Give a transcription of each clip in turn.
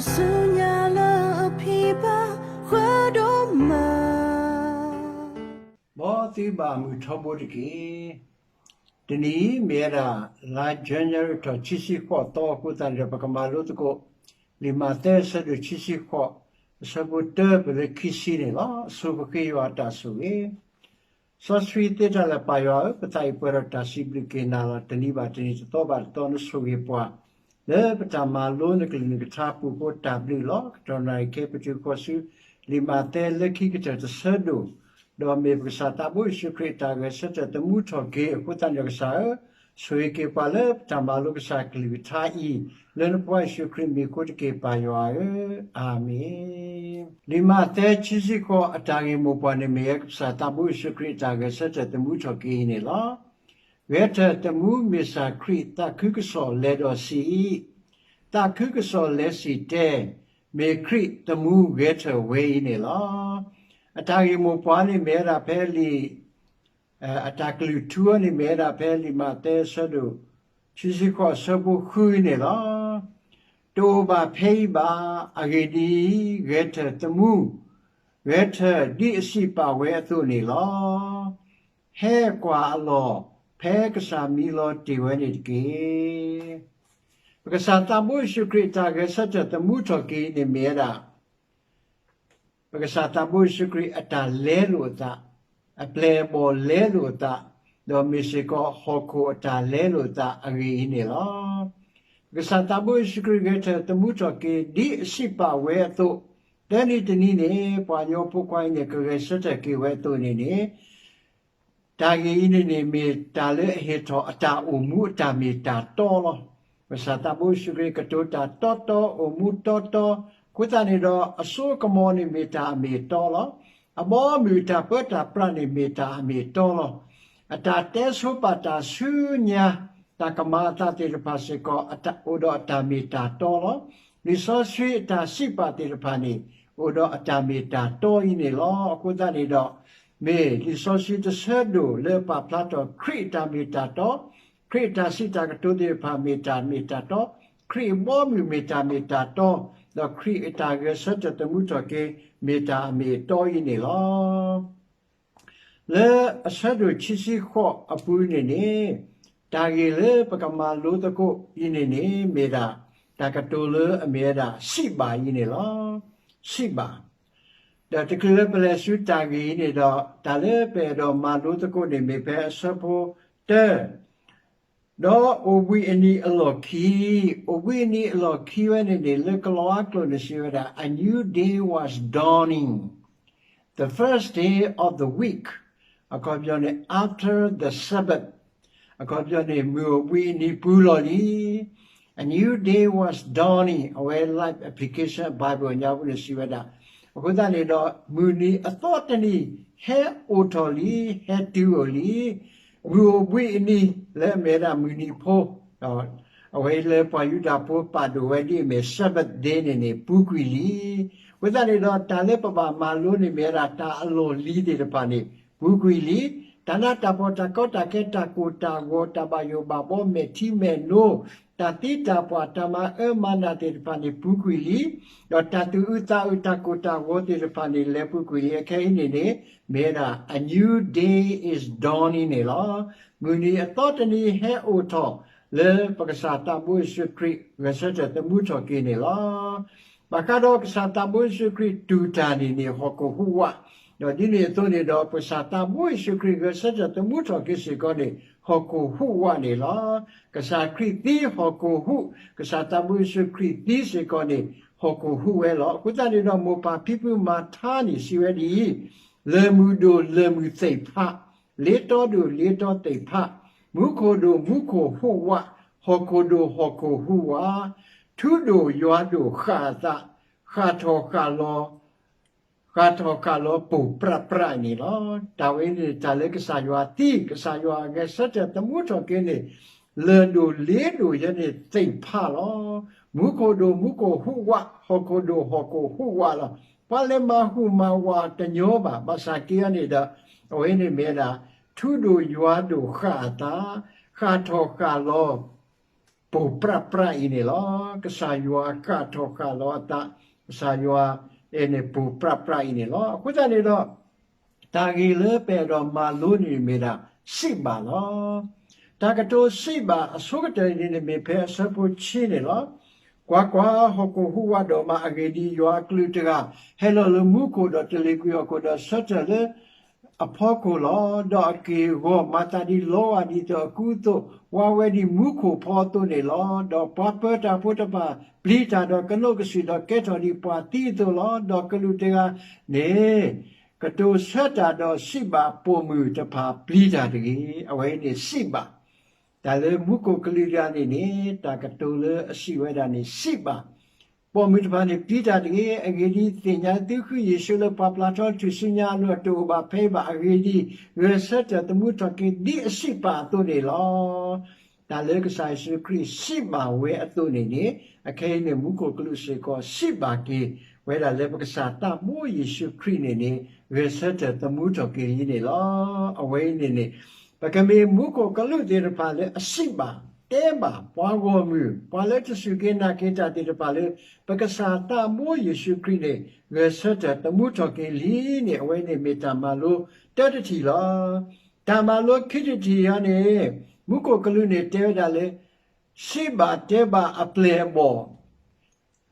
ဆူညါလၢအဖံးဘၣ်ဃၢဒိၣ်မး မ်သုဘၣ်မုာ်ထီဘိတက့ၢ်. တနံၤအံၤမ့ၢ်ဝဲဒၣ် လါ January ထီၣ်ခံဆံဃိးသီအဃိသတးန့ၣ်ဒီး ပကမၤလိသကိး လံာ်မးသဲအဆၢဒိၣ်ခံဆံဃိး အဆၢဖိတၢပၢၢ်လၢခံဆံန့ၣ်လီၤ. အဆိပဃ့ယွၤအတၢ်ဆိၣ်ဂ့ၤ စီဆှံသ့တၢ်လၢပၢ်ယွၤဧၢ, ပသးအံၤပှဲၤဒီးတၢ်စံးဘျုးက့ၤနၤလီၤ. တနံၤဘၣ်တနံၤ တသီဘၣ်တသီ နဆိၣ်ဂ့ၤပှၤ လၢပတၢ်မၤလိနကလုၢ်နကထါအပူၤအဃိ တၢ်ဘျုးလီၤ. ကတီၢ်နၣ်ရံၣ်ခဲ ပတုၤဃီၤဆူ လံာ်မးသဲလၢခံကတၢၢ်တဆၢဒိၣ်, ဒီးမ့ၢ်ပကစၢ်သးဘိယ့ၣ်ၡူးခရံာ်အတၢ်ဂဲၤဆၢထၢၣ်သမူထီၣ်က့ၤအဃိသတးန့ၣ် ကစၢ်ဧၢ, ဆိၣ်ဂ့ၤက့ၤပှၤလၢပတၢ်မၤလိကစၢ်ကလုၢ်ကထါအံၤ, လၢနဖိခွါယ့ၣ်ၡူးခရံာ်မံၤအဃိတက့ၢ် ပၢ်ယွၤဧၢ, အၤမ့ၣ်. လံာ်မးသဲခံဆံဃိးအတၢ်ဂ့ၢ်မိၢ်ပှၢ်န့ၣ် မ့ၢ်ဝဲကစၢ်သးဘိယ့ၣ်ၡူးခရံာ်အတၢ်ဂဲၤဆၢထၢၣ်သမူထီၣ်က့ၤအံၤန့ၣ်လီၤ. ဂဲၤထၢၣ်သမူမ့ၢ်စၢ်ခရံာ် သးခုကစီၣ်လဲၤဒီးစံး, သးခုကစီၣ်လဲၤစံၣ်တဲ, မ့ၢ်ခရံာ်သမူဂဲၤထၢၣ်ဝဲအံၤန့ၣ်လီၤ. အတၢ်ဂ့ၢ်မိၢ်ပှၢ်န့ၣ်မ့ၢ်ဝဲဒၣ်ဖဲလံာ် အတၢ်ကလုၢ်ထူအံၤန့ၣ် မ့ၢ်ဝဲဒၣ်ဖဲလံာ်မးသဲအဆၢဒိၣ် ခံဆံဃိးအဆၢဖိဃုအံၤန့ၣ်လီၤ. တအိၣ်ဘၣ်ဖဲအံၤဘၣ်. အဂ့ၢ်ဒ်အံၤ, ဂဲၤထၢၣ်သမူ, ဂဲၤထၢၣ်ဒ်အစံးပာ်ဝဲအသိးန့ၣ်လီၤ. ဟဲကွၢ်အလီၢ်ဖဲကစၢ်မံလီၤတ့ၢ်ဝဲန့ၣ်တက့ၢ်. ပကစၢ်သးဘိယ့ၣ်ၡူးခရံာ်အတၢ်ဂဲၤဆၢထၢၣ်သမူထီၣ်က့ၤအံၤန့ၣ်မ့ၢ်ဝဲဒၣ် ပကစၢ်သးဘိယ့ၣ်ၡူးခရံာ်အတၢ်လဲလိာ်အသး, အပျဲၢ်အဘီၣ်လဲလိာ်အသး, ဒီးမ့ၢ်စ့ၢ်ကီးဟီၣ်ခိၣ်အတၢ်လဲလိာ်အသးအဂ့ၢ်အံၤန့ၣ်လီၤ. ပကစၢ်သးဘိယ့ၣ်ၡူးခရံာ်ဂဲၤထၢၣ်သမူထီၣ်က့ၤ ဒ်အစံးပာ်ဝဲအသိး, တနံၤတနံၤန့ၣ် ပှၤကညီဖိခွါအံၤန့ၣ် ကဂဲၤဆၢထၢၣ်က့ၤဝဲအသိးန့ၣ်န့ၣ် တၢ်ဂ့ၢ်အံၤန့ၣ်န့ၣ် မ့ၢ်တၢ်လၢအဟ့ၣ်ထီၣ်အတၢ်အိၣ်မူအတၢ်မ့ၢ်တၢ်တီလီၤ. ပကစၢ်သးဘိယ့ၣ်ၡူးခရံာ်ကတိၤတၢ်တီတီ အိၣ်မူတီတီ, အဃိသတးန့ၣ်ဒီး အစိအကမီၤန့ၣ်မ့ၢ်တၢ်အမ့ၢ်အတီလီၤ. အဘီအမုၢ်အတၢ်ပၢတၢ်ပြးန့ၣ်မ့ၢ်တၢ်အမ့ၢ်အတီလီၤ. အတၢ်တဲဆိပာ်တၢ်ဆူညါ တၢ်ကမၤအသးသ့ၣ်တဖၣ်စ့ၢ်ကီး အိၣ်ဒီးအတၢ်မ့ၢ်တၢ်တီလီၤ. လံာ်စီဆှံအတၢ်စံးပာ်သ့ၣ်တဖၣ်န့ၣ် အိၣ်ဒီးအတၢ်မ့ၢ်တၢ်တီအံၤန့ၣ်လီၤ. အဃိသတးန့ၣ်ဒီး မ့ၢ်လံာ်စီဆှံတဆၢဒိၣ်လၢပာ်ဖျါထီၣ်ခရံာ်အတၢ်မ့ၢ်တၢ်တီ, ခရံာ်အတၢ်စံးတၢ်ကတိၤသ့ၣ်တဖၣ်မ့ၢ်တၢ်မ့ၢ်တၢ်တီ, ခရံာ်အဘီအမုၢ်မ့ၢ်တၢ်မ့ၢ်တၢ်တီ, ဒီးခရံာ်အတၢ်ဂဲၤဆၢထၢၣ်သမူထီၣ်က့ၤ မ့ၢ်တၢ်အမ့ၢ်အတီအံၤန့ၣ်လီၤ. လၢအဆၢဒိၣ်ခံဆံဃိးအပူၤန့ၣ်န့ၣ် တၢ်ဂ့ၢ်လၢပကမၤလိသကိးအံၤန့ၣ်န့ၣ် မ့ၢ်ဒၣ် တၢ်ကတိၤလၢအမ့ၢ်ဝဲဒၣ် စံးဘၣ်အံၤန့ၣ်လီၤ. စံးဘၣ်. ဒီးတချုးလၢပလဲၤဆူတၢ်ဂ့ၢ်အံၤန့ၣ်ဒီး တၢ်လၢပအဲၣ်ဒိးမၤလိသကိးန့ၣ် မ့ၢ်ဖဲအဆၢဖိတၢ ဒီးအိၣ်ဘှံးအနံၤအလီၢ်ခံ, အိၣ်ဘှံးအနံၤအလီၢ်ခံဝဲန့ၣ်န့ၣ် လၢကလီအါကျိာ်န့ၣ်စံးဝဲဒၣ် A new day was dawning, the first day of the week, အခီပညီန့ၣ် after the Sabbath, အခီပညီန့ၣ် မုၢ်အိၣ်ဘှံးအနံၤပူၤလီၤလံ. A new day was dawning, အဝဲ Life Application Bible အညါပူၤန့ၣ်စံးဝဲဒၣ်, အဃိသတးန့ၣ်ဒီး မုၢ်နံၤအသီတနံၤ ဟဲအိၣ်ထီၣ်လံ, ဟဲတုၤအိၣ်လံ. မုၢ်အိၣ်ဘှံးအနံၤ လၢအမ့ၢ်ဝဲဒၣ်မုၢ်နံၤဖိ အဝဲလၢပှၤယူဒၤဖိပာ်ဒိၣ်ဝဲဒ်အမ့ၢ် Sabbath day န့ၣ်န့ၣ် ပူၤကွံာ်လံ. အဃိသတးန့ၣ်ဒီး တၢ်လၢပဘၣ်မၤလိန့ၣ်မ့ၢ်ဝဲဒၣ်တၢ်အလီၢ်လံၤသ့ၣ်တဖၣ်န့ၣ် ပူၤကွံာ်လံ. တၢ်နးတၢ်ဖှီၣ်တၢ်ကီတၢ်ခဲတၢ်ကိၢ်တၢ်ဂီၤ တၢ်ဘၣ်ယိၣ်ဘၣ်ဘီမဲာ်ထံမဲာ်နိ တၢ်သံတၢ်ပှၢ်တၢ်မၤအၢမၤနးသ့ၣ်တဖၣ်န့ၣ် ပူၤကွံာ်လံ. ဒီးတၢ်သူၣ်အုးသးအုးတၢ်ကိၢ်တၢ်ဂီၤသ့ၣ်တဖၣ်န့ၣ် လဲၤပူၤကွံာ်လံ. အခဲအံၤန့ၣ်န့ၣ် မ့ၢ်ဝဲဒၣ် A new day is dawning န့ၣ်လီၤ. မုၢ်နံၤအသီတနံၤဟဲအိၣ်ထီၣ် လၢပကစၢ်သးဘိယ့ၣ်ၡူးခရံာ် ဂဲၤဆၢထၢၣ်သမူထီၣ်က့ၤန့ၣ်လီၤ. ဘၣ်ဃးဒီးကစၢ်သးဘိယ့ၣ်ၡူးခရံာ်တူၢ်တၢ်န့ၣ်န့ၣ် ဟီၣ်ခိၣ်ဟူးဝး, ဒီးဒ်န့ၣ်အသိးန့ၣ်ဒီး ပကစၢ်သးဘိယ့ၣ်ၡူးခရံာ်ဂဲၤဆၢထၢၣ်သမူထီၣ်က့ၤစ့ၢ်ကီးန့ၣ် ဟီၣ်ခိၣ်ဟူးဝးန့ၣ်လီၤ. ကစၢ်ခရံာ်သံဟီၣ်ခိၣ်ဟူး, ကစၢ်သးဘိယ့ၣ်ၡူးခရံာ်သံစ့ၢ်ကီးန့ၣ် ဟီၣ်ခိၣ်ဟူးဝဲလီၤ. အဃိသတးန့ၣ်ဒီး မိၢ်ပၢ်ဖံဖုမၤထါန့ၣ်စံးဝဲဒ်အံၤ, လၢၢ်မုၢ်ဒိၣ်လၢၢ်မုၢ်သ့ၣ်ဖး, လ့တီဒိၣ်လ့တီသ့ၣ်ဖး, မူခိၣ်ဒိၣ်မူခိၣ်ဟူးဝး, ဟီၣ်ခိၣ်ဒိၣ်ဟီၣ်ခိၣ်ဟူးဝး, ထူဒိၣ်ယွၤဒိၣ်ဃၣ်အသး, ဃၣ်ထီၣ်ဃၣ်လီၤ ဃၣ်ထီၣ်ဃၣ်လီၤပိၢ်ပြးပြးန့ၣ်လီၤ. တၢ်ဝဲန့ၣ်တၢ်လၢကစၢ်ယွၤသံ, ကစၢ်ယွၤဂဲၤဆၢထၢၣ်သမူထီၣ်က့ၤန့ၣ် လၢၢ်ဒိၣ်လ့ဒိၣ်ယဲန့ၣ်သ့ၣ်ဖးလီၤ. မူခိၣ်ဒိၣ်မူခိၣ်ဟူးဝး, ဟီၣ်ခိၣ်ဒိၣ်ဟီၣ်ခိၣ်ဟူးဝးလီၤ. ပှၤလဲၤမၤဟူးမၤဝးတညီဘၣ်. ဘၣ်ဆၣ်က့ၤအံၤန့ၣ်ဒီး အဝဲန့ၣ်မ့ၢ်ဒၣ် ထူဒိၣ်ယွၤဒိၣ်ဃၣ်အသး, ဃၣ်ထီၣ်ဃၣ်လီၤ ပိာ်ပြးပြးအံၤန့ၣ်လီၤ. ကစၢ်ယွၤဃၣ်ထီၣ်ဃၣ်လီၤအသး, ကစၢ်ယွၤအဲၣ်န့ၣ်ပိာ်ပြးပြးအံၤန့ၣ်လီၤ. အဃိသတးန့ၣ်ဒီး တၢ်ဂ့ၢ်လၢပအဲၣ်ဒိးမၤလိန့ၣ်မ့ၢ်ဒၣ် စံးဘၣ်လီၤ. တၢ်ကတိၤစံးဘၣ်အဆိကတၢၢ်န့ၣ်န့ၣ်မ့ၢ်ဖဲအဆၢဖိခံန့ၣ်လီၤ. ကွၢ်ကွၢ်, ဟီၣ်ခိၣ်ဟူးဝးဒိၣ်မးအဂ့ၢ်ဒ်အံၤ, ယွၤအကလူးတဂၤဟဲလီၤလၢမူခိၣ်ဒီးတလ့ၤကွံာ်ဟီၣ်ခိၣ်ဒီးဆၢထၢၣ်လၢ အဖီခိၣ်လီၤ. ဒီးအက့ၢ်အဂီၤမၤသးဒ်လီဝါဒ်သိးအကူအသိး, ဝါဝဲဒ်မူခိၣ်ဖီအသိးန့ၣ်လီၤ. ဒီးပှၤပၢၤတၢ်ဖိတဖၣ်ပျံၤတၢ်ဒီးကနိးကစုာ်ဒီးကဲထီၣ်ဒ်ပှၤသံအသိးလီၤ. ဒီးကလူးတဂၤန့ၣ် ကတိၤဆၢတၢ်ဒီးစံးဘၣ်ပိာ်မုၣ်တဖၣ်ပျံၤတၢ်တဂ့ၤ. အဝဲအံၤန့ၣ်စံးဘၣ် တၢ်လၢမူခိၣ်ကလူးတဂၤန့ၣ်န့ၣ် တၢ်ကတိၤလၢအစံးဝဲဒၣ်န့ၣ် စံးဘၣ် ပိာ်မုၣ်တဖၣ်န့ၣ်ပျံၤတၢ်တဂ့ၤ. အဂ့ၢ်ဒ်အံၤ, သ့ၣ်ညါသုဃုယ့ၣ်ၡူးလၢပှၤပျၢ်ထီထူၣ်စုညါအလိၤတအိၣ်ဘၣ်ဖဲအံၤဘၣ်. အဂ့ၢ်ဒ်အံၤ, ဂဲၤဆၢထၢၣ်သမူထီၣ်က့ၤဒ်အစံးပာ်အသိးန့ၣ်လီၤ. တၢ်လၢကစၢ်ယ့ၣ်ၡူးခရံာ်စံးဘၣ်ဝဲအသိးန့ၣ်န့ၣ်, အခဲအံၤန့ၣ် မူခိၣ်ကလူးစ့ၢ်ကီး စံးဘၣ်က့ၤဝဲဒၣ်လၢပကစၢ်သးဘိယ့ၣ်ၡူးခရံာ်န့ၣ်န့ၣ် ဂဲၤဆၢထၢၣ်သမူထီၣ်က့ၤလံန့ၣ်လီၤ. အဝဲအံၤန့ၣ်န့ၣ် ပကမ့ၢ်မူခိၣ်ကလူးသ့ၣ်တဖၣ်လၢအစံးဘၣ်တဲဘၣ်ပှၤဂီၢ်မုၢ်, ပှၤလၢတစူၢ်က့ၤနာ်က့ၤတၢ်သ့ၣ်တဖၣ်လၢ ပကစၢ်သးဘိယ့ၣ်ၡူးခရံာ်န့ၣ် ဂဲၤဆၢထၢၣ်သမူထီၣ်က့ၤလံန့ၣ် အဝဲန့ၣ်မ့ၢ်တၢ်မၤလိတၢတထံၣ်လီၤ. တၢ်မၤလိခံထံၣ်တထံၣ်အံၤန့ၣ် မူခိၣ်ကလူးန့ၣ်တဲဝဲဒၣ်လၢ စံးဘၣ်တဲဘၣ်အပျဲၢ်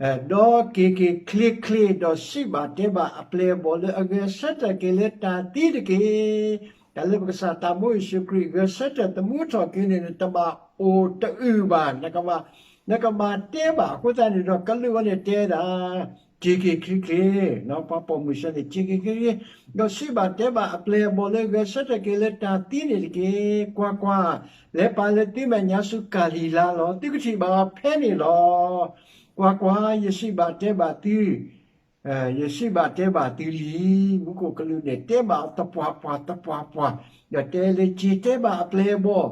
အဘီၣ် ဒီးက့ၤက့ၤချ့ချ့ ဒီးစံးဘၣ်တဲဘၣ်အပျဲၢ်အဘီၣ်လၢအဂဲၤဆၢထၢၣ်က့ၤလၢတၢ်သံတက့ၢ်. တၢ်လၢပကစၢ်သးဘိယ့ၣ်ၡူးခရံာ် ဂဲၤဆၢထၢၣ်သမူထီၣ်က့ၤန့ၣ် တဘၣ်အိၣ်တအုၣ်ဘၣ်, နကဘၣ်တဲဘၣ်အဃိသတးန့ၣ်ဒီး ကလူးအံၤန့ၣ်တဲဒၣ် က့ၤက့ၤချ့ချ့, ပှၤပိာ်မုၣ်ဆၢန့ၣ် က့ၤက့ၤချ့ချ့, ဒီးစံးဘၣ်တဲဘၣ်အပျဲၢ်အဘီၣ်လၢဂဲၤဆၢထၢၣ်က့ၤလၢတၢ်သံန့ၣ်တက့ၢ်. ကွၢ်ကွၢ်, လဲၤပာ်လၢသုမဲာ်ညါဆူကၤလံၤလါလီၤ. သုကထံၣ်ဘၣ်အီၤဖဲန့ၣ်လီၤ. ကွၢ်ကွၢ်, ယစံးဘၣ်တဲဘၣ်သု ယစံးဘၣ်တဲဘၣ်သုလံ. မူခိၣ်ကလူးန့ၣ် တဲဘၣ်အီၤသပှၢ်ပှၢ်သပှၢ်ပှၢ်, ဒီးတဲလၢက့ၤတဲဘၣ်အပျဲၢ်အဘီၣ်,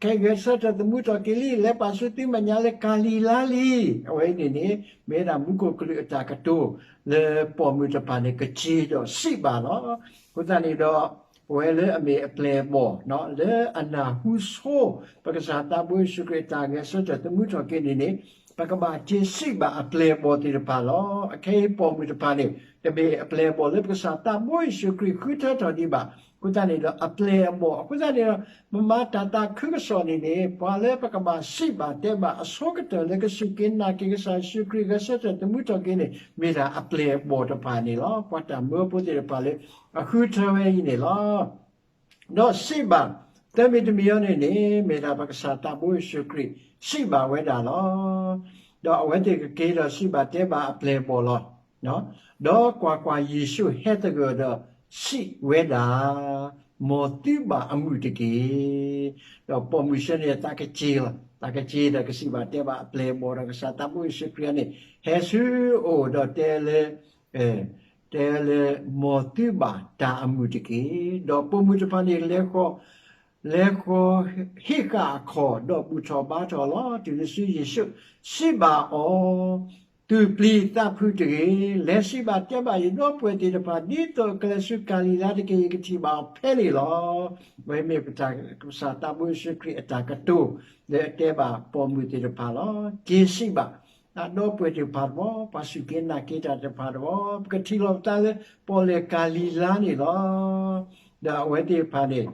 ခဲအံၤဂဲၤဆၢထၢၣ်သမူထီၣ်က့ၤလံ, လဲၤပာ်ဆူသုမဲာ်ညါလၢကၤလံၤလါလံ. အဝဲအံၤန့ၣ်န့ၣ် မ့ၢ်ဝဲဒၣ်မူခိၣ်ကလူးအတၢ်ကတိၤလၢပိာ်မုၣ်တဖၣ်န့ၣ် ကက့ၤဒီးစံးဘၣ်လီၤ. အဃိသတးန့ၣ်ဒီး ပဝဲလၢအမ့ၢ်အပျဲၢ်အဘီၣ် လၢအနၢ်ဟူဆိ ပကစၢ်သးဘိယ့ၣ်ၡူးခရံာ်အတၢ်ဂဲၤဆၢထၢၣ်သမူထီၣ်က့ၤန့ၣ်န့ၣ် ပကဘၣ်က့ၤစံးဘၣ်အပျဲၢ်အဘီၣ်သ့ၣ်တဖၣ်လီၤ. အခဲအံၤပိာ်မုၣ်တဖၣ်န့ၣ် တမ့ၢ်အပျဲၢ်အဘီၣ်လၢပကစၢ်သးဘိယ့ၣ်ၡူးခရံာ်ဃုထၢထီၣ်ဒံးဘၣ်. အဃိသတးန့ၣ်ဒီး အပျဲၢ်အဘီၣ် အဃိသတးန့ၣ်ဒီး ပမၤတၢ်သးခုကစီၣ်န့ၣ်န့ၣ် ပှၤလၢပကဘၣ်စံးဘၣ်တဲဘၣ်အဆိကတၢၢ်လၢကစူၢ်က့ၤနာ်က့ၤကစၢ်ယ့ၣ်ၡူးခရံာ်ဂဲၤဆၢထၢၣ်သမူထီၣ်က့ၤန့ၣ် မ့ၢ်ဒၣ်အပျဲၢ်အဘီၣ်တဖၣ်န့ၣ်လီၤ. ပှၤတၢ်မၢဖိသ့ၣ်တဖၣ်လၢအဃုထၢဝဲအံၤန့ၣ်လီၤ. ဒီးစံးဘၣ် သၢမံၤတမံၤအံၤန့ၣ်န့ၣ် မ့ၢ်ဒၣ်ပကစၢ်သးဘိယ့ၣ်ၡူးခရံာ်စံးဘၣ်ဝဲဒၣ်လီၤ. ဒီးအဝဲသ့ၣ်ကက့ၤဒီးစံးဘၣ်တဲဘၣ်အပျဲၢ်အဘီၣ်လီၤ. ဒီးကွၢ်ကွၢ်, ယ့ၣ်ၡူးဟဲသဂၢၢ်ဒီးစံးဝဲဒၣ်, မ်သုဘၣ်အမုာ်တက့ၢ်. ဒီးပိာ်မုၣ်ဆၢန့ၣ်သးကက့ၤလီၤ. သးကက့ၤဒီးကစံးဘၣ်တဲဘၣ်အပျဲၢ်အဘီၣ်ဒီးကစၢ်သးဘိယ့ၣ်ၡူးခရံာ်န့ၣ် ဟဲဆူအအိၣ်ဒီးတဲလၢ တဲလၢ မ်သုဘၣ်တၢ်အမုာ်တက့ၢ်. ဒီးပိာ်မုၣ်တဖၣ်န့ၣ် လဲၤဃီၤ လဲၤဃီၤဟံးဃာ်အခီၣ် ဒီးဘူၣ်ထီၣ်ဘါထီၣ်လီၤ. တုၤနုၤဆူယ့ၣ်ၡူးစံးဘၣ်အီၤ, သူၣ်ပျံၤသးဖုးတဂ့ၤ. လဲၤစံးဘၣ်တဲဘၣ်ယဒီပုၢ်ဝဲၢ်သ့ၣ်တဖၣ် ဒ်သိးအကလဲၤဆူကၤလံၤလါတက့ၢ်. ယကထံၣ်ဘၣ်အီၤဖဲန့ၣ်လီၤ. ဝဲမ့ၢ်ပတၢ်ကစၢ်သးဘိယ့ၣ်ၡူးခရံာ်အတၢ်ကတိၤ လၢအတဲဘၣ်ပိာ်မုၣ်သ့ၣ်တဖၣ်လီၤ. က့ၤစံးဘၣ် သးဒီပုၢ်ဝဲၢ်သ့ၣ်တဖၣ်တဘီ, ပှၤစူၢ်က့ၤနာ်က့ၤတၢ်သ့ၣ်တဖၣ်တဘီ, ပကထံၣ်လိာ်ပသးလၢပီၣ်လဲၣ်ကၤလံၤလါန့ၣ်လီၤ. ဒီးအဝဲသ့ၣ်တဖၣ်န့ၣ်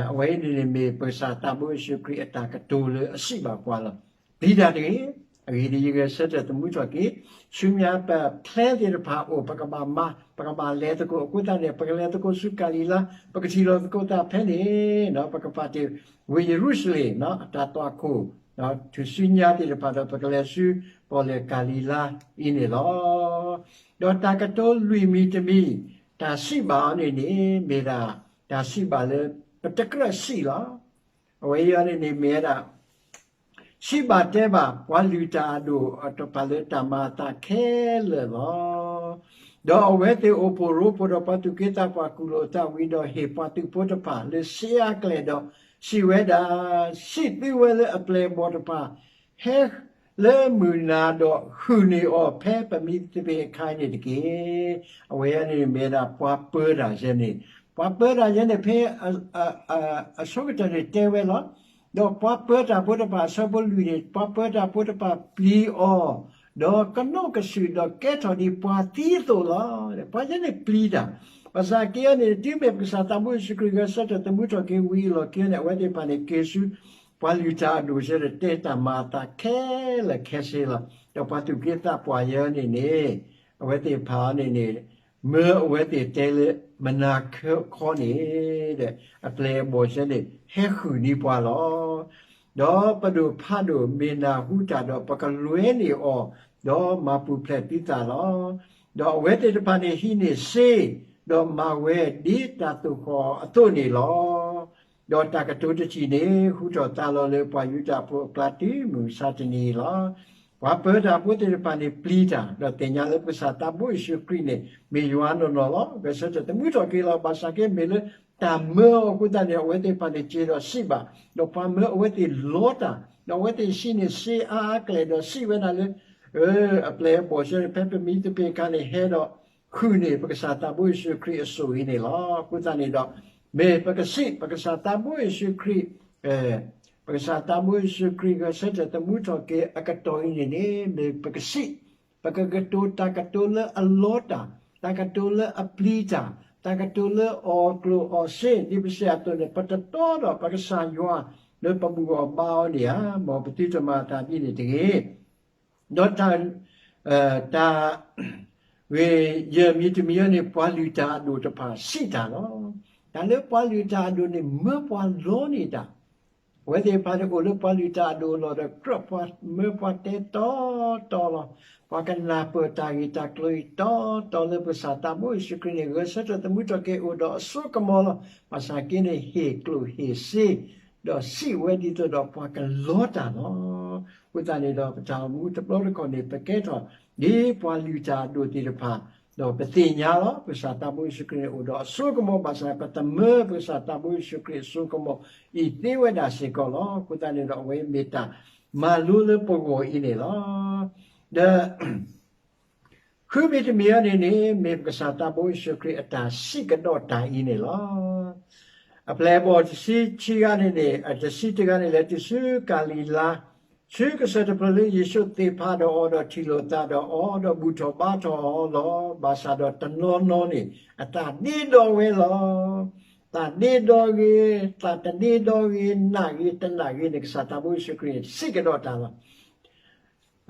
အဝဲအံၤန့ၣ်န့ၣ် မ့ၢ်ပကစၢ်သးဘိယ့ၣ်ၡူးခရံာ်အတၢ်ကတိၤလၢအစံးဘၣ်ပှၤလီၤ. ပျံၤတၢ်တဂ့ၤ, အဂ့ၢ်ဒ်အံၤ, ယဂဲၤဆၢထၢၣ်သမူထီၣ်က့ၤ, ဆူညါပ plan သ့ၣ်တဖၣ်အိၣ်, ပကဘၣ်မၤ, ပကဘၣ်လဲၤသကိး, အဃိသတးန့ၣ် ပကလဲၤသကိးဆူကၤလံၤလါ, ပကထံၣ်လိာ်သကိးသးဖဲန့ၣ်, ပကပာ်တ့ၢ်ဝ့ၢ်ယရူၤၡလ့ၣ် အတၢ်သွၣ်ခိၣ် ထူၣ်စုညါသ့ၣ်တဖၣ်ဒီး ပကလဲၤဆူပီၣ်လဲၣ်ကၤလံၤလါအံၤန့ၣ်လီၤ. ဒီးတၢ်ကတိၤလွံၢ်မံၤတမံၤ, တၢ်စံးဘၣ်အီၤန့ၣ်န့ၣ် မ့ၢ်ဒၣ်တၢ်စံးဘၣ်လၢ ပတကြၢးစံးလီၤ. အဝဲအံၤန့ၣ်န့ၣ်မ့ၢ်ဝဲဒၣ် စံးဘၣ်တဲဘၣ်ပှၤလုၢ်တၢ်အဒိၣ်တဖၣ်လၢတၢ်မၤအသးခဲလၢာ်လီၤ. ဒီးအဝဲသ့ၣ်အိၣ်ဖှိၣ်ရိဖှိၣ်ဒီးပှၤသူၣ်က့သးပှၢ် ကူၣ်လိာ်သးဝံၤဒီးဟ့ၣ်ပှၤသုးဖိတဖၣ်လၢစံးအါကျဲၣ်ဒီးစံးဝဲဒၣ်, စံးသုဝဲလၢအပျဲၢ်အဘီၣ်တဖၣ် ဟဲလၢမုၢ်နၤဒီး ဟုၣ်န့ၢ်အီၤဖဲပမံသပ့ၤအခါန့ၣ်တက့ၢ်. အဝဲန့ၣ်မ့ၢ်ဒၣ်ပှၤပၢတၢ်ယဲန့ၣ်, ပှၤပၢတၢ်ယဲန့ၣ်ဖဲ အဆိကတၢၢ်န့ၣ်တဲဝဲလီၤ. ဒီးပှၤပၢတၢ်ဖိတဖၣ် အဆၢဖိလွံၢ်န့ၣ် ပှၤပၢတၢ်ဖိတဖၣ်ပျံၤအီၤ, ဒီးကနိးကစုာ်ဒီးကဲထီၣ်ဒ်ပှၤသံအသိးလီၤ. ပှၤယဲန့ၣ်ပျံၤတၢ်, ဘၣ်ဆၣ်က့အီၤန့ၣ် တုၤမ့ၢ်ပကစၢ်သးဘိယ့ၣ်ၡူးခရံာ်ဂဲၤဆၢထၢၣ်သမူထီၣ်က့ၤဝံၤအလီၢ်ခံန့ၣ် အဝဲသ့ၣ်တဖၣ်န့ၣ် က့ၤဆူ ပှၤလုၢ်တၢ်အဒိၣ်စ့ၢ်ဒီး တဲတၢ်မၤအသးခဲလၢာ်ခဲဆ့လီၤ. ဒီးပှၤသူၣ်က့သးပှၢ်ယဲန့ၣ်န့ၣ် အဝဲသ့ၣ်တဖၣ်န့ၣ်န့ၣ် မၢအဝဲသ့ၣ်တဲလၢ မနၤခၢခီန့ၣ် ဒီးအပျဲၢ်အဘီၣ်စ့ၢ်န့ၣ် ဟဲဃုာ်န့ၢ်ပှၤလီၤ. ဒီးပဒိၣ်ဖးဒိၣ်မ့ၢ်နၢ်ဟူတၢ်ဒီး ပကလွဲန့ၢ်အီၤ, ဒီးမၤပူၤဖျဲးသုသးလီၤ. ဒီးအဝဲသ့ၣ်တဖၣ်န့ၣ်ဟံးန့ၢ်စ့, ဒီးမၤဝဲဒ်တၢ်သိၣ်ဃီၣ်အသိးန့ၣ်လီၤ. ဒီးတၢ်ကတိၤတထံၣ်န့ၣ် ဟူထီၣ်သါလီၤလၢပှၤယူဒၤဖိအကျါတုၤမုၢ်မဆါတနံၤအံၤလီၤ. ပှၤပၢတၢ်ဖိသ့ၣ်တဖၣ်န့ၣ်ပျံၤတၢ် ဒီးသ့ၣ်ညါလၢပကစၢ်သးဘိယ့ၣ်ၡူးခရံာ်န့ၣ် မ့ၢ်ယွၤနီၢ်နီၢ်လီၤ. ဂဲၤဆၢထၢၣ်သမူထီၣ်က့ၤလီၤ. ဘၣ်ဆၣ်က့မ့ၢ်လၢတၢ်မၢအီၤအဃိသတးန့ၣ် အဝဲသ့ၣ်တဖၣ်န့ၣ်စံးဒီးစံးဘၣ်, ဒီးပှၤမၢအဝဲသ့ၣ်လီတၢ်, ဒီးအဝဲသ့ၣ်ဟံးန့ၢ်စ့အါအါကလဲာ်ဒီးစံးဝဲဒၣ်လၢ အပျဲၢ်အဘီၣ်စ့ၢ်န့ၣ် ဖဲပမံသပ့ၤအခါန့ၣ် ဟဲဒီးဃုာ်န့ၢ်ပကစၢ်သးဘိယ့ၣ်ၡူးခရံာ်အစိၣ်အံၤန့ၣ်လီၤ. အဃိသတးန့ၣ်ဒီး မ့ၢ်ပကစံး ပကစၢ်သးဘိယ့ၣ်ၡူးခရံာ် ပကစၢ်သးဘိယ့ၣ်ၡူးခရံာ်ဂဲၤဆၢထၢၣ်သမူထီၣ်က့ၤအကတီၢ်အံၤန့ၣ်န့ၣ် မ့ၢ်ပကစံး ပကကတိၤတၢ်ကတိၤလၢအလီတၢ်, တၢ်ကတိၤလၢအပျံၤတၢ်, တၢ်ကတိၤလၢအီၣ်ကျိၣ်အီၣ်စ့ ဒ်ပစံးအသိးန့ၣ် ပတတီဒီးပကစၢ်ယွၤလၢပဘူၣ်အီၤဘါအီၤန့ၣ်ဧါ. မ်ပသုတမၤအသးဒ်န့ၣ်တဂ့ၤ. ဒီးတၢ် တၢ် ဂ့ၢ်ယဲၢ်မံၤတမံၤအံၤန့ၣ် ပှၤလုၢ်တၢ်အဒိၣ်တဖၣ်စံးတၢ်လီၤ. တၢ်လၢပှၤလုၢ်တၢ်အဒိၣ်န့ၣ် မၢပှၤလီန့ၢ်တၢ်, အဝဲသ့ၣ်တဖၣ်န့ၣ်အိၣ်လၢပှၤလုၢ်တၢ်အဒိၣ်အလီၢ်ဒီး ကြၢးမၢပှၤတဲတီတီလီၤ. ပှၤကနၢ်ပၢၢ်တၢ်ဂ့ၢ်တၢ်ကျိၤအံၤတီတီလၢပကစၢ်သးဘိယ့ၣ်ၡူးခရံာ်န့ၣ် ဂဲၤဆၢထၢၣ်သမူထီၣ်က့ၤအိၣ်ဒီးအစိကမီၤလီၤ. ဘၣ်ဆၣ်က့န့ၣ် ဟ့ၣ်ကျိၣ်ဟ့ၣ်စ့ ဒီးစံးဝဲဒ်သိးဒီးပှၤကလီတၢ်လီၤ. အဃိသတးန့ၣ်ဒီး ပတၢ်အိၣ်မူတဘျီတခီၣ်န့ၣ် ပကဲထီၣ်ဒ်ပှၤလုၢ်တၢ်အဒိၣ်သ့ၣ်တဖၣ်, ဒီးပသ့ၣ်ညါလီၤ ပကစၢ်သးဘိယ့ၣ်ၡူးခရံာ်န့ၣ်အိၣ်ဒီးအစိကမီၤ ဘၣ်ဆၣ်ပတမၢပကစၢ်သးဘိယ့ၣ်ၡူးခရံာ်အစိကမီၤအံၤသ့ဝဲဒၣ်စ့ၢ်ကီးလီၤ. အဃိသတးန့ၣ်ဒီး အဝဲမ့ၢ်တၢ်မၤလိလၢပဂီၢ်အံၤန့ၣ်လီၤ. ဒီး ဃုမံၤတမံၤအံၤန့ၣ်န့ၣ် မ့ၢ်ပကစၢ်သးဘိယ့ၣ်ၡူးခရံာ်အတၢ်စံးကဒီးတၢ်အံၤန့ၣ်လီၤ. အပျဲၢ်အဘီၣ်တဆံခံဂၤန့ၣ်န့ၣ် တဆံတဂၤန့ၣ် လဲၤတုၤဆူကၤလံၤလါ, ဆူကစၢၢ်တဖျၢၣ်လၢယ့ၣ်ၡူးသ့ၣ်ဖးဒီးအီၤဒီးထံၣ်လိာ်သးဒီးအီၤဒီးဘူၣ်ထီၣ်ဘါထီၣ်အီၤလီၤ. ဘၣ်ဆၣ်ဒီးတနီၤနီၤန့ၣ် အသးဒ့ဒီဝဲလီၤ. သးဒ့ဒီဂ့ၤ, သးတဒ့ဒီဂ့ၤ, နာ်ဂ့ၤတနာ်ဂ့ၤန့ၣ် ကစၢ်သးဘိယ့ၣ်ၡူးခရံာ်န့ၣ် စံးကဒီးတၢ်လီၤ.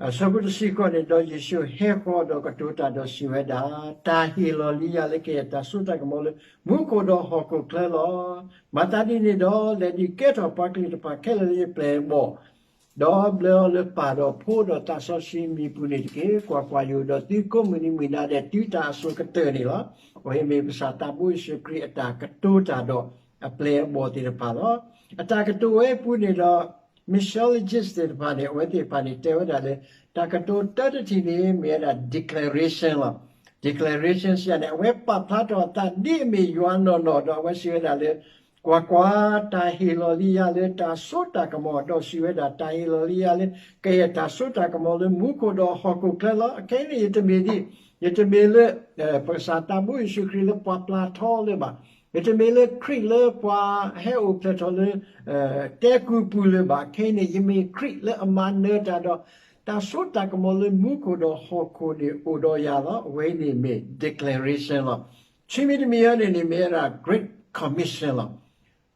အဆၢဖိတဆံဃိးန့ၣ် ဒီးယ့ၣ်ၡူးဟဲဃီၤဒီးကတိၤတၢ်ဒီးစံးဝဲဒၣ်, တၢ်ဟ့ၣ်လီၤလံယၤလၢကယဲၢ်တၢ်စိတၢ်ကမီၤလၢမူခိၣ်ဒီးဟီၣ်ခိၣ်ချၢလီၤ. မၤသးဒ်န့ၣ်ဒီး လဲၤဒုးကဲထီၣ်ပှၤကလုာ်တဖၣ်ခဲလၢာ်လၢယပျဲၢ်အဘီၣ်, ဒီးဘျၢအီၤလၢပၢ်ဒီးဖိဒီးသးစီဆှံမံၤပူၤန့ၣ်တက့ၢ်. ကွၢ်ကွၢ်, ယအိၣ်ဒီးသုကိးမုၢ်နံၤမုၢ်နၤဒဲးတုၤတၢ်အစိၤကတၢၢ်န့ၣ်လီၤ. အဝဲမ့ၢ်ပကစၢ်သးဘိယ့ၣ်ၡူးခရံာ်အတၢ်ကတိၤတၢ်ဒီးအပျဲၢ်အဘီၣ်သ့ၣ်တဖၣ်လီၤ. အတၢ်ကတိၤဝဲအပူၤန့ၣ်ဒီး missiologists သ့ၣ်တဖၣ်န့ၣ် အဝဲသ့ၣ်တဖၣ်န့ၣ် တဲဝဲဒၣ်လၢ တၢ်ကတိၤတၢတထံၣ်န့ၣ် မ့ၢ်ဝဲဒၣ် declaration လီၤ. Declaration စံးယၤန့ၣ် အဝဲပာ်ဖျါထီၣ်အသးဒ်အမ့ၢ်ယွၤနီၢ်နီၢ်ဒီး အဝဲစံးဝဲဒၣ်လၢ ကွၢ်ကွၢ်, တၢ်ဟ့ၣ်လီၤလံယၤလၢတၢ်စိတၢ်ကမီၤ, ဒီးစံးဝဲဒၣ် တၢ်ဟ့ၣ်လီၤလံယၤလၢ ကယဲၢ်တၢ်စိတၢ်ကမီၤလၢမူခိၣ်ဒီးဟီၣ်ခိၣ်ချၢလီၤ. အခဲအံၤန့ၣ် ယတမ့ၢ်ဒ်, ယတမ့ၢ်လၢ ပကစၢ်သးဘိယ့ၣ်ၡူးခရံာ်လၢပှၤပျၢ်ထီလၢၤဘၣ်, ယတမ့ၢ်လၢခရံာ်လၢပှၤဟဲအိၣ်ဖျဲၣ်ထီၣ်လၢ တဲကုၢ်ပူၤလၢၤဘၣ်. ခဲအံၤန့ၣ် ယမ့ၢ်ခရံာ်လၢအမၤနၢၤတၢ်ဒီး တၢ်စိတၢ်ကမီၤလၢမူခိၣ်ဒီးဟီၣ်ခိၣ်န့ၣ်အိၣ်ဒီးယၤလီၤ. အဝဲအံၤန့ၣ်မ့ၢ် declaration လီၤ. ခံမံၤတမံၤအံၤန့ၣ်န့ၣ် မ့ၢ်ဝဲဒၣ် Great Commission လီၤ.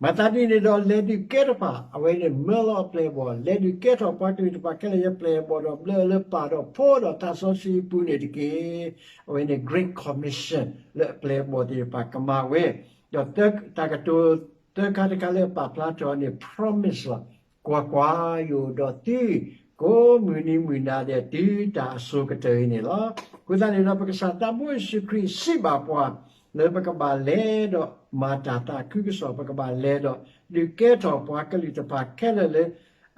မၤသးဒ်န့ၣ်ဒီး လဲၤဒုးကဲတဖၣ်, အဝဲန့ၣ်မၢလီၤအပျဲၢ်အဘီၣ်, လဲၤဒုးကဲထီၣ်ပှၤကလုာ်တဖၣ်ခဲလၢာ်လၢပျဲၢ်အဘီၣ်ဒီး ဘျၢအီၤလၢပၢ်ဒီးဖိဒီးသးစီဆှံအပူၤန့ၣ်တက့ၢ်. အဝဲန့ၣ် Great Commission လၢအပျဲၢ်အဘီၣ်သ့ၣ်တဖၣ်ကမၤဝဲ, ဒီးတၢ်ကတိၤသၢခါတခါလၢအပာ်ဖျါထီၣ်န့ၣ် promise လီၤ. ကွၢ်ကွၢ်, ယအိၣ်ဒီးသု ကိးမုၢ်နံၤမုၢ်နၤဒဲး တုၤတၢ်အစိၤကတၢၢ်အံၤန့ၣ်လီၤ. အဃိသတးန့ၣ်ဒီး ပကစၢ်သးဘိယ့ၣ်ၡူးခရံာ်စံးဘၣ်ပှၤ လၢပကဘၣ်လဲၤဒီးမၤတၢ်သးခုကစီၣ်, ပကဘၣ်လဲၤဒီးဒုးကဲထီၣ်ပှၤကလုာ်တဖၣ်ခဲလၢာ်လၢ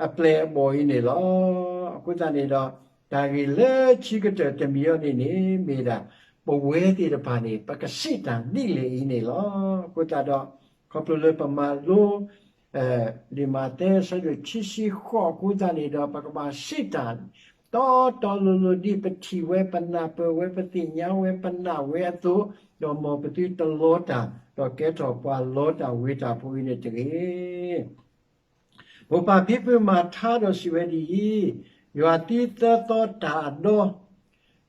အပျဲၢ်အဘီၣ်အံၤန့ၣ်လီၤ. အဃိသတးန့ၣ်ဒီး တၢ်ဂ့ၢ်လၢခံကတၢၢ်တမံၤအံၤန့ၣ်န့ၣ် မ့ၢ်ဒၣ် ပဝဲသ့ၣ်တဖၣ်န့ၣ် ပကစံးတၢ်ဒ်လဲၣ်အံၤန့ၣ်လီၤ. အဃိသတးဒီး ခီဖျိလၢပမၤလိ လံာ်မးသဲအဆၢဒိၣ်ခံဆံဃိးအဃိသတးန့ၣ်ဒီး ပကဘၣ်စံးတၢ် တီတီလိၤလိၤဒ်ပထံၣ်ဝဲ ပနၢ်ပၢၢ်ဝဲ ပသ့ၣ်ညါဝဲ ပနာ်ဝဲအသိး, ဒီးမ်ပသုတလီတၢ် ဒီးကဲထီၣ်ပှၤလီတၢ်ဝ့ၤတၢ်ဖိအံၤန့ၣ်တဂ့ၤ. မိၢ်ပၢ်ဖံဖုမၤထါဒီးစံးဝဲဒ်အံၤ, ယွၤသံသၢသီတၢ်အဒီ,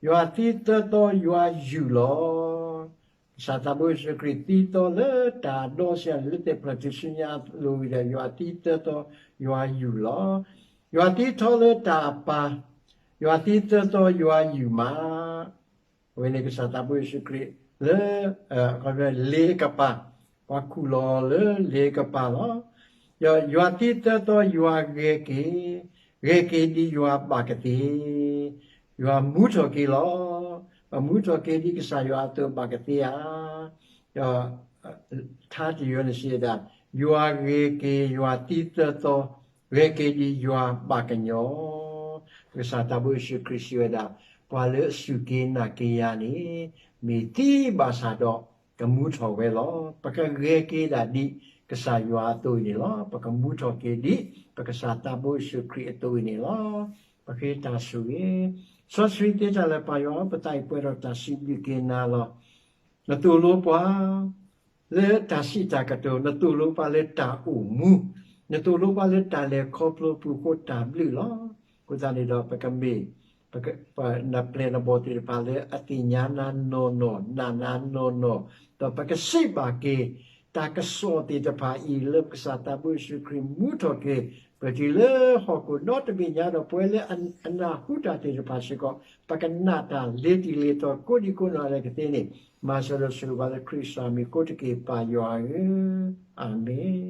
ယွၤသံသၢသီယွၤယူၢ်လီၤ. ကစၢ်သးဘိယ့ၣ်ၡူးခရံာ်သံသီလၢတၢ်အဒီစံး လၢသ့ၣ်ဖျၢၣ်ထူၣ်စုညါအလိၤဝံၤဒီး ယွၤသံသၢသီယွၤယူၢ်လီၤ. ယွၤသံထီလၢတၢ်အပၤ, ယွၤသံသၢသီယွၤယူၢ်မး အဝဲန့ၣ်ကစၢ်သးဘိယ့ၣ်ၡူးခရံာ်လၢ လ့ကပၤ, ပှၤခူၣ်လီၤလၢလ့ကပၤလီၤ. ဒီးယွၤသံသၢသီယွၤဂဲၤက့ၤ, ဂဲၤက့ၤဒ်ယွၤဘၣ်ကသ့, ယွၤမူထီၣ်က့ၤလီၤ. ပမူထီၣ်က့ၤဒ်ကစၢ်ယွၤအသိးဘၣ်ကသ့ဧါ. ဒီး ထါတယၢၤန့ၣ်စံးဝဲဒၣ်, ယွၤဂဲၤက့ၤယွၤသံသၢသီ, ဂဲၤက့ၤဒ်ယွၤဘၣ်ကညီ ကစၢ်သးဘိယ့ၣ်ၡူးခရံာ်စံးဝဲဒၣ်, ပှၤလၢအစူၢ်က့ၤနာ်က့ၤယၤန့ၣ် မ့ၢ်သံဘၣ်ဆၣ်ဒီး ကမူထီၣ်ဝဲလီၤ. ပကဂဲၤက့ၤဒၣ်ဒ်ကစၢ်ယွၤအသိးအံၤန့ၣ်လီၤ. ပကမူထီၣ်က့ၤဒ်ပကစၢ်သးဘိယ့ၣ်ၡူးခရံာ်အသိးအံၤန့ၣ်လီၤ. ပဃ့တၢ်ဆိၣ်ဂ့ၤ, စီဆှံသ့တၢ်လၢပၢ်ယွၤဧၢ, ပသးအံၤပှဲၤဒီးတၢ်စံးဘျုးက့ၤနၤလီၤ. နသိၣ်လိပှၤ လၢတၢ်စံးတၢ်ကတိၤ, နသိၣ်လိပှၤလၢတၢ်အိၣ်မူ, နသိၣ်လိပှၤလၢတၢ်လဲၤခီဖျိပူၤအဃိတၢ်ဘျုးလီၤ. အဃိသတးန့ၣ်ဒီး ပကမ့ၢ် နပျဲၢ်နဘီၣ်သ့ၣ်တဖၣ်လၢအသ့ၣ်ညါနၤနီၢ်နီၢ်, နာ်နၤနီၢ်နီၢ်, ဒီးပကစံးဘၣ်က့ၤ တၢ်ကစီၣ်သ့ၣ်တဖၣ်အံၤ လၢပကစၢ်သးဘိယ့ၣ်ၡူးခရံာ်မူထီၣ်က့ၤ ပတုၤလၢဟီၣ်ခိၣ်ဒီတဘ့ၣ်ညါဒီး ပဝဲလၢအနၢ်ဟူတၢ်သ့ၣ်တဖၣ်စ့ၢ်ကီး ပကနာ်တၢ်လ့ၤတံၢ်လ့ၤတီၤကိးဒံကိးနီၢ်ဂၤဒဲးကသ့န့ၣ်, မၤစၢၤဒီးဆိၣ်ဂ့ၤပှၤလၢခရံာ်ကစၢ်မံၤအဃိတက့ၢ် ပၢ်ယွၤဧၢ, အၤမ့ၣ်.